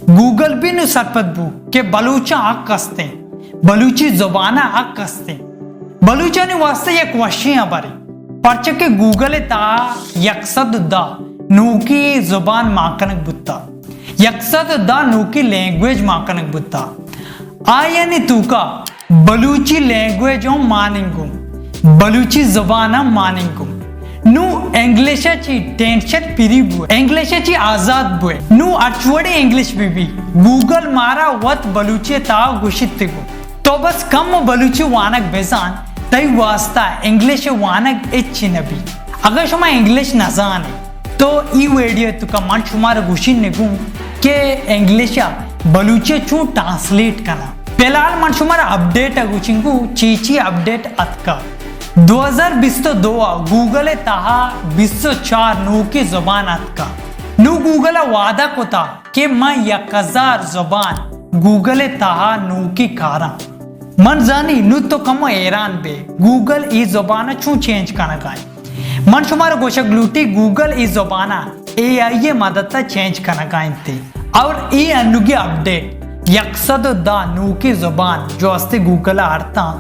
گوگل بھی نوں سرپد بو کہ بلوچاں حق استیں، بلوچی زبان ءَ حق استیں۔ بلوچانی واسطہ یک وشیں ہبرے، پرچہ کہ گوگل ءِ تہا یک سد ءُ دہ نوکی زبان مان کنگ بوتا، یک سد ءُ دہ نوکی لینگویج مان کنگ بوتا۔ آیانی توکا بلوچی لینگویج ہم ماننگ اوں، بلوچی زبان ہم ماننگ اوں۔ نوں انگلش ءَ چی ٹینشن فری بوئے، انگلش ءَ چی آزاد بوئے۔ نوں ہرچ وڑیں انگلش بہ بی، گوگل مارا وت بلوچی ءِ تہا گوشیت گوں۔ تو بس کم بلوچی وانگ بزان، تئی واسطہ انگلش وانگ ہچی نہ بی۔ اگاں شما انگلش نہ زانے، تو ای ویڈیو توکا من شمارا گوشین نگوں کہ انگلش ءَ بلوچی ءَ چون ٹرانسلیٹ کناں۔ فی الحال من شمارا اپڈیٹ ءَ گوشنگوں، چی چی اپڈیٹ اتکا۔ دو ہزار بیست ءُ دو ءَ گوگل ءِ تہا بیست ءُ چار نوکی زبان اتکا۔ نوں گوگل ءَ وعدہ کتا کہ من یک ہزار زبان گوگل ءِ تہا نوکی کاراں۔ من زانی نوں تو کمو حیران بے، گوگل ای زبان ءَ چون چینج کنگا انت۔ من شمارا گوشگ لوٹی، گوگل ای زبان ءَ اے آئی ءِ مدد ءَ چینج کنگا انت۔ اور ای انوگی اپڈیٹ یک سد ءُ دہ نوکی زبان جو استے گوگل ءَ آرتاں،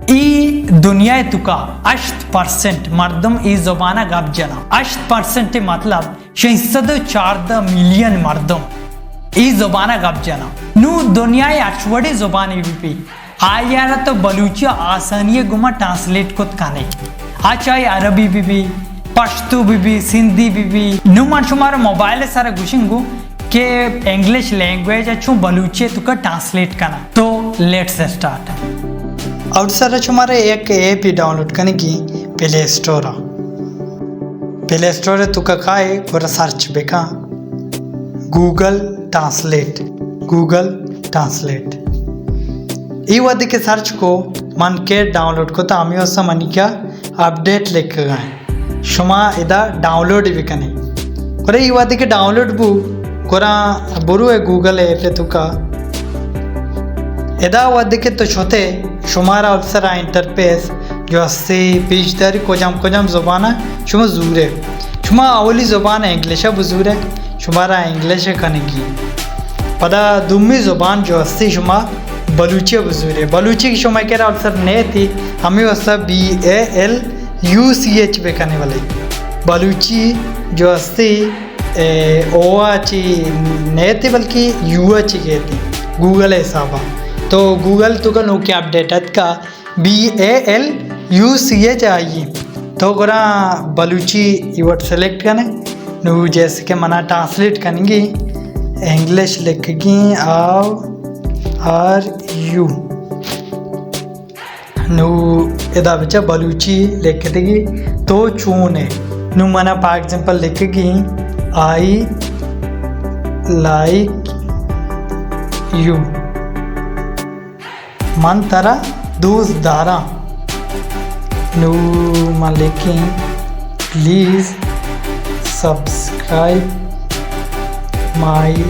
ای دنیا ءِ توکا ہشت پرسنٹ مردم ای زبان ءَ گپ جناں۔ ہشت پرسنٹ مطلب شش سد ءُ چاردہ ملین مردم ای زبان ءَ گپ جناں۔ نوں دنیا ءِ ہرچ وڑیں زبانے بہ بی، آئی ءَ را تو بلوچی ءَ آسانی ءَ گوما ٹرانسلیٹ کت کنے۔ آ چاہے عربی بہ بی، پشتو بہ بی، سندھی بہ بی۔ نوں من شمارا موبائل ءِ سرا گوشنگوں کہ انگلش لینگویج ءَ چون بلوچی ءِ توکا ٹرانسلیٹ کناں۔ تو لیٹس اسٹارٹ۔ اور سر شمارا یک ایپ ڈاؤنلوڈ کنگی پلے اسٹور ءَ۔ پلے اسٹور ءِ توکا کائے، گڑا سرچ بکن گوگل ٹرانسلیٹ، گوگل ٹرانسلیٹ۔ ای وھدے کہ سرچ کو، من کہ ڈاؤنلوڈ کو، تو ہمے واسطہ منی کیا اپڈیٹ لکھگا ایں۔ شما ادا ڈاؤنلوڈ بکنے۔ گڑا ای وھدے کہ ڈاؤنلوڈ بو، گڑا برو اے گوگل ایپ ءِ توکا۔ ادا وھدے کہ تو شتے، شمارا اول سرا انٹرفیس جو ہستے پیش داری، کجام کجام زبان ءَ شما زورے۔ شما اولی زبان انگلش ءَ بزورے، شمارا انگلش ءَ کنگی۔ پدا دومی زبان جو ہستے شما بلوچی ءَ بزورے۔ بلوچی کہ شما کرا اول سر نیتی، ہمے واسطہ B A L U C H بکنے، ولے بلوچی جو ہستے، اے، او ءَ چی نیتی بلکہ یو ءَ چی کیتی گوگل ءِ حسابا۔ تو گوگل ءِ توکا نوکی اپڈیٹ اتکا، B A L U C H I. تو گڑا بلوچی ای وٹ سلیکٹ کنے۔ نوں جیسے کہ منا ٹرانسلیٹ کنگی، انگلش لکھگی، ہاؤ آر یو۔ نوں ادا بچا بلوچی لکھتگی، تو چون ئے؟ نوں منا فار ایگزامپل لکھگی، آئی لائک یو۔ من ترا دوست داراں۔ نوں من لکھیں، please subscribe my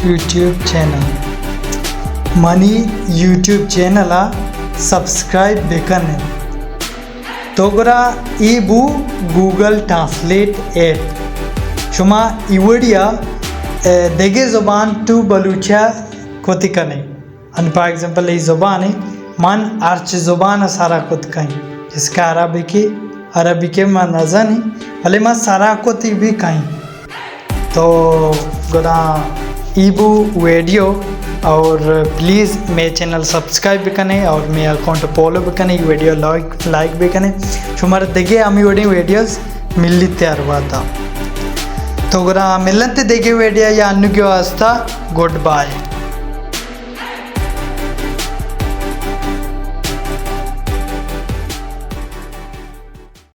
YouTube channel. Money YouTube channel ءَ سبسکرائب بکن۔ تو گڑا ای بو گوگل ٹرانسلیٹ ایپ۔ شما ای وڑیا، اے، دگہ زبان ٹو بلوچی ءَ کتی کنے۔ ان فار ایگزامپل ای زبان ءَ من ہرچ زبان ءَ سرا کت کئیں، جس کہ عربی کہ، عربی کہ من نزانی، بلے من سرا کتی بھی کئیں۔ تو گڑا ای بو ویڈیو، اور پلیز مے چینل سبسکرائب بکنے اور مے اکاؤنٹ فالو بکنے، ویڈیو لائک، لائک بکنے۔ شمارا دگہ ہمی وڑیں ویڈیوز ملی تیار واتا۔ تو گڑا ملنت دگہ ویڈیو یا انوگی واسطہ گڈ بائے۔